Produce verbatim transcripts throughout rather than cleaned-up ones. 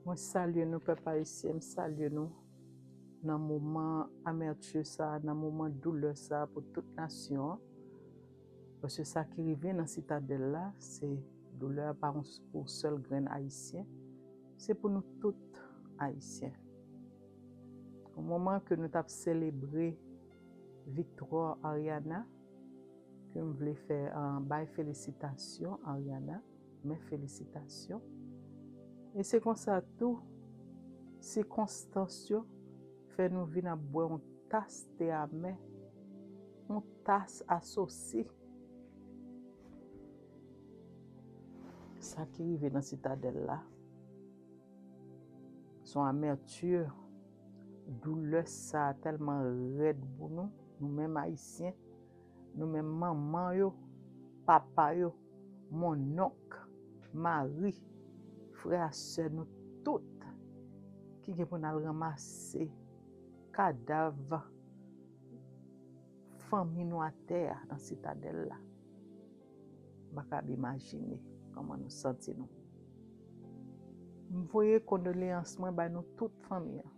Mwen salye nou, pèp ayisyen, m salye nou nan moman amèti sa, nan moman doulè sa pou tout nasyon an. Paske sa ki rive nan Sitadèl la, se doulè a pa pou sèl grenn ayisyen, se pou nou tout ayisyen. O moman ke nou t ap selebre viktwa Ariana, ke m vle fè, ah, bay felisitasyon Ariana, men felisitasyon. E se konsa tou, sikonstans yo fè nou vin ap bwè yon tas te amè, yon tas asosi. Sa ki rive nan Sitadèl la, se yon amèti, doulè sa tèlman rèd pou nou, nou menm ayisyen, nou menm manman yo, papa yo, monnonk, mari, frè a sè, nou tout ki gen pou n al ranmase kadav fanmi nou atè a nan Sitadèl la. M pa kab imajine kòman nou santi nou. M voye kondoleyans mwen bay nou tout fanmi an.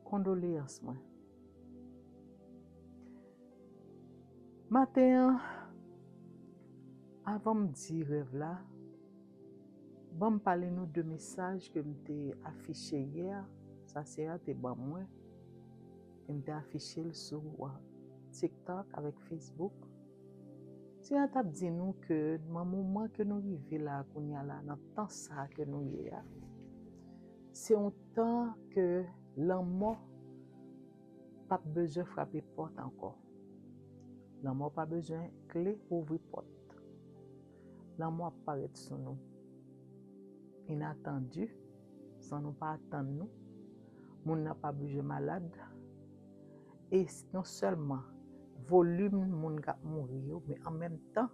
Kondoleyans mwen. Maten an, avan m di rèv la, ban m pale nou de mesaj ke m te afiche yè, sa sè a te ban mwen, e m te afiche l sou, ah, TikTok avèk Facebook. Sè a t ap di nou ke nan moman ke nou rive la kounye a la, nan tan sa ke nou ye a, se yon tan ke lanmò p ap bezwen frape pòt ankò. Lanmò pa bezwen kle pou ouvri pòt. Lanmò ap parèt sou nou. Inatandi, san nou pa atann nou. Moun nan pa bezwen malad. E s-, non sèlman volim moun k ap mouri yo, men an menm tan,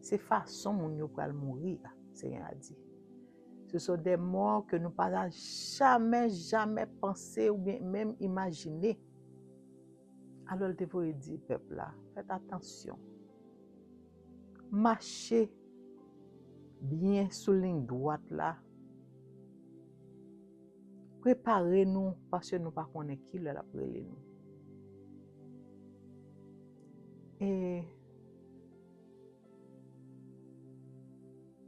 se fason moun yo pral mouri a, Senyè a di. Ce sont des morts que nous pas jamais, jamais pensé oubyen menm imajine. Alò, l te voye di pèp la, fèt atansyon. Mache byen sou liy dwat la. Prepare nou, paske nou pa konnen ki lè l ap rele nou. E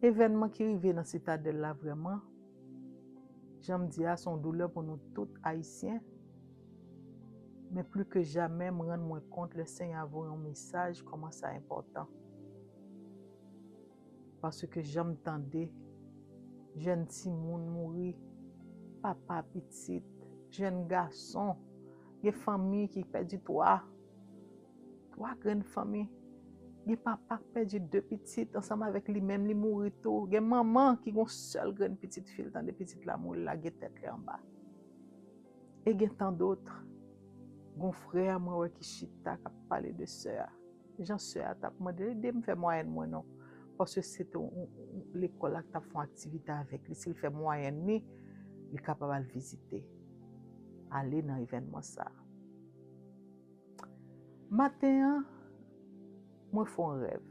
evènman ki rive nan Sitadèl la vrèman, jan m di a, se yon doulè pou nou tout Ayisyen. Men pli ke jamè, m rann mwen kont lè Senyè a voye yon mesaj, kòman sa enpòtan. Paske jan m tande, jèn timoun mouri, papa pitit, jèn gason, gen fanmi ki pèdi twa, twa grenn fanmi. Gen papa k pèdi de pitit ansanm avèk li menm, li mouri tou. Gen manman ki gon sèl grenn pitit fi l, tande pitit la mouri, l lage tèt li anba. E gen tan dòt. Gon frè a mwen wè ki chita k ap pale de sè a. Jan sè a t ap mande l, ede m fè mwayèn mwen non. Paske se te yon, yon, yon lekòl la k t ap fè yon aktivite avèk li. Si l fè mwayèn li, li kapab al vizite. Ale nan evènman sa a. Maten an, mwen fè yon rèv.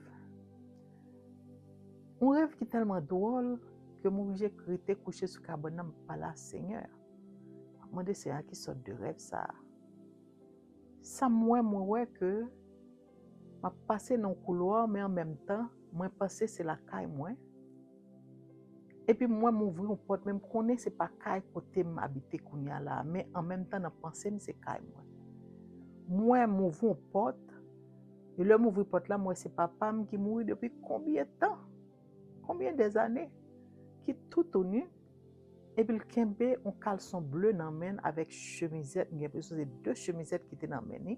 Yon rèv ki tèlman dwòl ke m oblije rete kouche sou kabann nan, m ap pale a Senyè a. M ap mande Senyè a ki sòt de rèv sa a. Sa m wè, mwen wè ke m ap pase nan yon koulwa, men an menm tan, mwen panse se lakay mwen. Epi m wè m ouvri yon pòt, men m konnen se pa kay kote m abite kounye a la, men an menm tan nan panse m se kay mwen. M wè m ouvri yon pòt, e lè m ouvri pòt la, m wè se papa m ki mouri depi konbyen tan, konbyen dèzane, ki toutouni, epi l kenbe yon kalson ble nan men l avèk chemizèt, m gen enpresyon se de chemizèt ki te nan men li.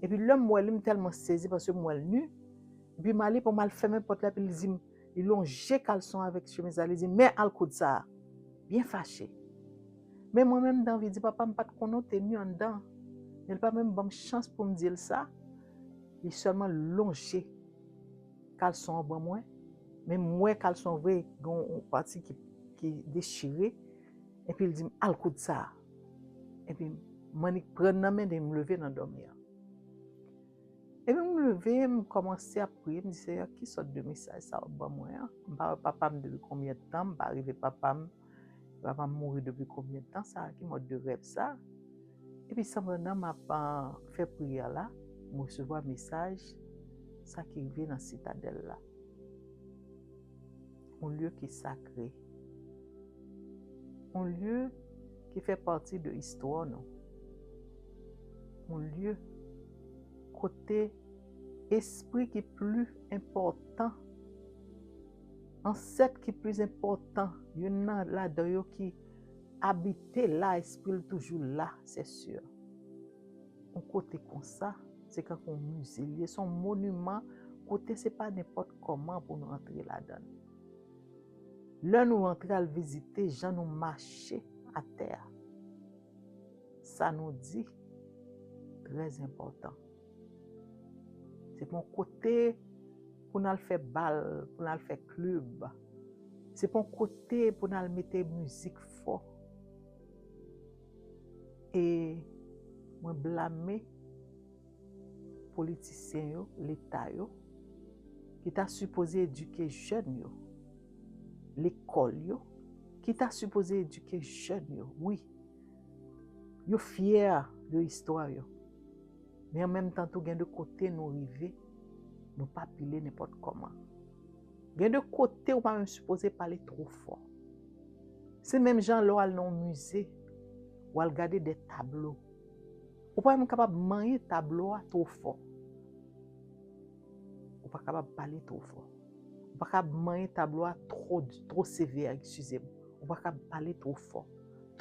Epi lè m wè li, m tèlman sezi paske m wè l ni. Epi m ale pou m al fèmen pòt la, epi l di m, li lonje kalson avèk chemiz la, li di, "Men al koud sa a." Byen fache. Men mwen menm, m te anvi di, "Papa, m pa t konnen w te ni anndan." Men l pa menm ban m chans pou m di l sa. Li sèlman lonje kalson an ban mwen. Men m wè kalson an vre, gen yon pati ki, ki dechire. Epi l di m, "Al koud sa a." Epi m annik pran nan men li, m leve nan dòmi an. Epi m leve, m kòmanse ap priye, m di, Seyè, ki sòt de mesaj sa w ap ban mwen an? M pa wè papa m depi konbyen tan, m pa rive papa m, papa m mouri depi konbyen tan, sa ki mòd de rèv sa? Epi sanprandan m ap ah, fè priyè la, m resevwa mesaj sa ki rive nan Sitadèl la. Yon lye ki sakre. Yon lye ki fè pati de istwa nou. Yon lye kote espri ki pli enpòtan, ansèt ki pli enpòtan, youn nan ladan yo ki abite la, espri l toujou la, se si. Yon kote konsa, se kankou yon mize l ye, se yon moniman kote se pa nenpòt kòman pou nou antre ladan l. Lè nou antre al vizite jan nou mache atè a, sa nou di trè enpòtan. Se pa yon kote pou n al fè bal, pou n al fè klib. Se pa yon kote pou n al mete mizik fò. E mwen blame politisyen yo, leta yo, ki ta sipoze edike jèn yo, lekòl yo, ki ta sipoze edike jèn yo, wi. Yo fyè de istwa yo. Men an menm tan tou, gen de kote nou rive, nou pa pile nenpòt kòman. Gen de kote ou pa menm sipoze pale twò fò. Se menm jan lè w al nan yon mize, w al gade de tablo. Ou pa menm kapab manyen tablo a twò fò. Ou pa kapab pale twò fò. Ou pa kapab manyen tablo a twò, twò sevè, eskize m. Ou pa kapab pale twò fò.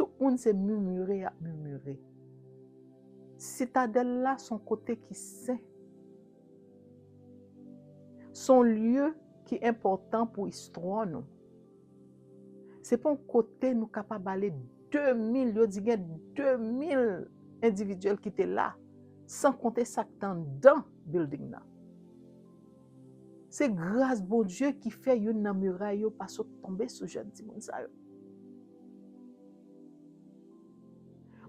Tout moun se mimire y ap mimire. Sitadèl la se yon kote ki sen. Se yon lye ki enpòtan pou istwa nou. Se pa yon kote nou kapab ale de mil, yo di gen de mil endividyèl ki te la, san konte sa k te anndan bilding nan. Se gras Bondye ki fè youn nan miray yo pa sot tonbe sou jèn timoun sa yo.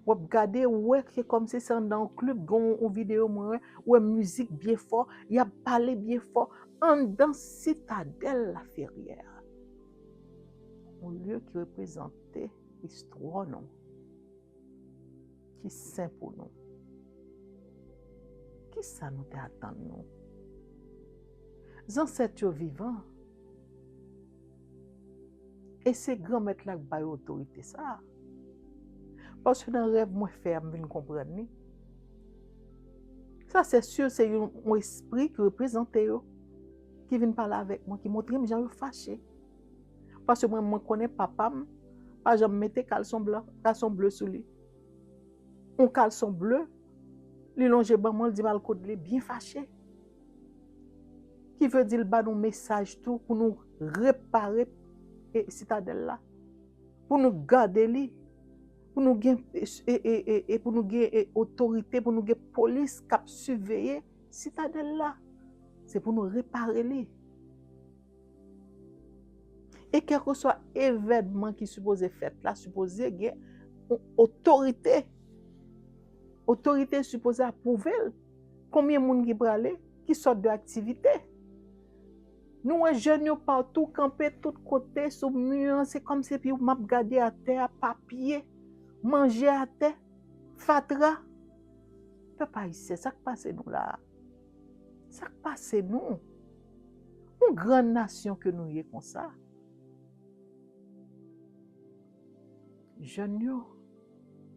W ap gade, ou wè ke kòmsi se anndan yon klib, gen yon, yon videyo mwen wè, ou wè mizik byen fò, y ap pale byen fò, anndan Sitadèl Laferyè. Yon lye ki reprezante istwa nou, ki sen pou nou. Kisa nou te atann nou? Zansèt yo vivan. E se Granmèt la k ba yo otorite sa a. Paske nan rèv mwen fè a, m vin konprann li. Sa, se si, se yon, yon espri ki reprezante yo, ki vin pale avèk mwen, ki montre m jan yo fache. Paske mwen, mwen konnen papa m pa janm mete kalson blan, kalson ble sou li. Yon kalson ble, li lonje ban mwen, li di m al koud li, byen fache. Ki vle di l ba nou mesaj tou pou nou repare, e, Sitadèl la, pou nou gade li, pou nou gen, e, e, e, e, e pou nou gen, e, otorite, pou nou gen polis k ap siveye Sitadèl la. Se pou nou repare li. E kèlkeswa evènman ki sipoze fèt la, sipoze gen yon otorite. Otorite sipoze apwouve l. Konbyen moun ki prale? Ki sòt de aktivite? Nou wè jèn yo patou kanpe tout kote sou mi an, se kòmsi epi m ap gade atè a, papye, manje atè, fatra. Pèp ayisyen, sa k pase nou la a? Sa k pase nou? Yon gran nasyon ke nou ye konsa. Jèn yo,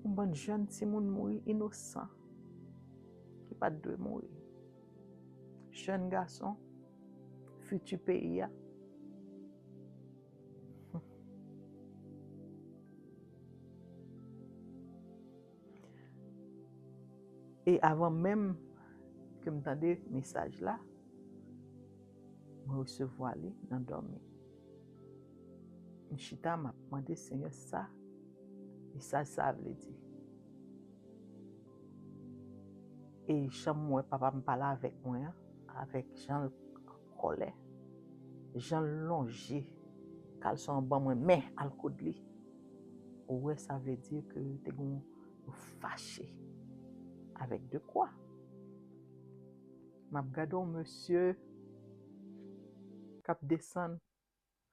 yon bann jèn timoun mouri inosan, ki pa t dwe mouri. Jèn gason, fiti peyi a. E avan menm ke m tande mesaj la, mwen resevwa li nan dòmi. M chita, m ap mande Senyè sa mesaj sa a vle di. E jan m wè papa m pale avèk mwen an, avèk jan l an kòlè, jan l lonje kalson an ban mwen, men al koud li. Ou wè, sa vle di ke te gen yon fache avèk de kwa. M ap gade yon mesye k ap desann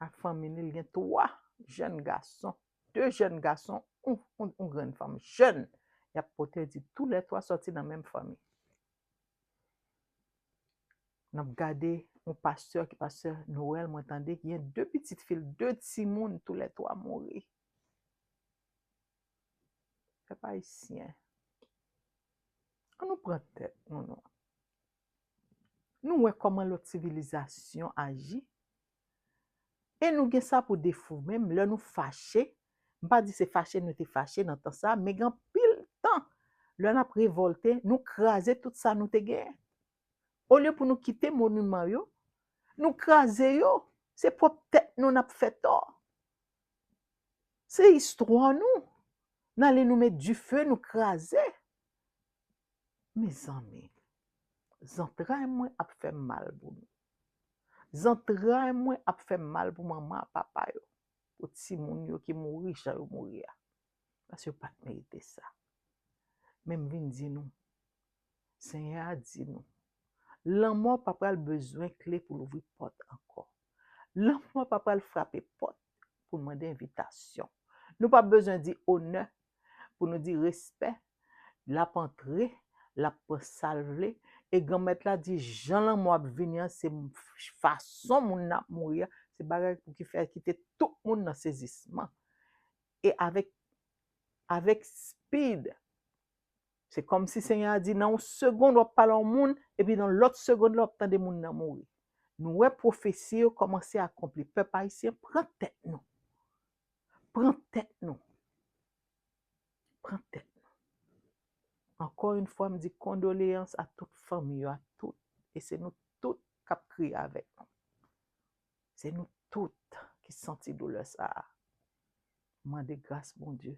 ak fanmi li, l gen twa jèn gason, de jèn gason, yon, yon, yon grenn fanm jèn. Y ap pote, di toulètwa sòti nan menm fanmi. N ap gade yon pastè ki pastè Noël, mwen tande, ki gen de pitit fi l, de timoun, toulètwa mouri. Pèp ayisyen, ann nou pran tèt nou, non. Nou wè kòman lòt sivilizasyon aji. E nou gen sa pou defo menm, lè nou fache, m pa di se fache nou te fache nan tan sa, men gen anpil tan, lè n ap revòlte, nou kraze tout sa nou te genyen. Olye pou nou kite moniman yo, nou kraze yo, se pwòp tèt nou n ap fè tò. Se istwa nou. N ale nou met dife, nou kraze. Mezanmi, zantray mwen ap fè m mal pou nou. Zantray mwen ap fè m mal pou manman ak papa yo, pou timoun yo ki mouri jan yo mouri a. Paske yo pa t merite sa. Men m vin di nou, Senyè a di nou, lanmò pa pral bezwen kle pou louvri pòt ankò. Lanmò pa pral frape pòt pou l mande envitasyon. Nou pa bezwen di onè, pou nou di respè. L ap antre, l ap pran sa l vle. E Granmèt la di, jan lanmò ap vini an, se fason moun nan ap mouri a, se bagay pou ki fè kite tout moun nan sezisman. E avèk, avèk speed, se kòmsi Senyè a di, nan yon segonn, w ap pale a yon moun, epi nan lòt segonn la, w ap tande moun nan mouri. Nou wè pwofesi yo kòmanse akonpli. Pèp ayisyen, pran tèt nou. Pran tèt nou. Pran tèt nou. Ankò yon fwa, m di kondoleyans a tout fanmi yo, a tout. E se nou tout k ap kriye avèk nou. Se nou tout ki santi doulè sa a. Mande gras Bondye.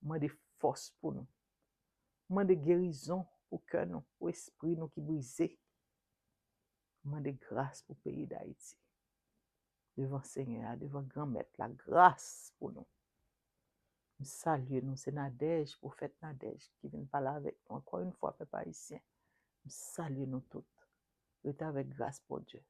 Mande fòs pou nou. Mande gerizon pou kè nou, pou espri nou ki brize. Mande gras pou peyi Dayiti. Devan Senyè a, devan Granmèt la, gras pou nou. M salye nou, se Nadège, pwofèt Nadège, ki vin pale avèk nou ankò yon fwa, pèp ayisyen. M salye nou tout. Rete avèk gras Bondye.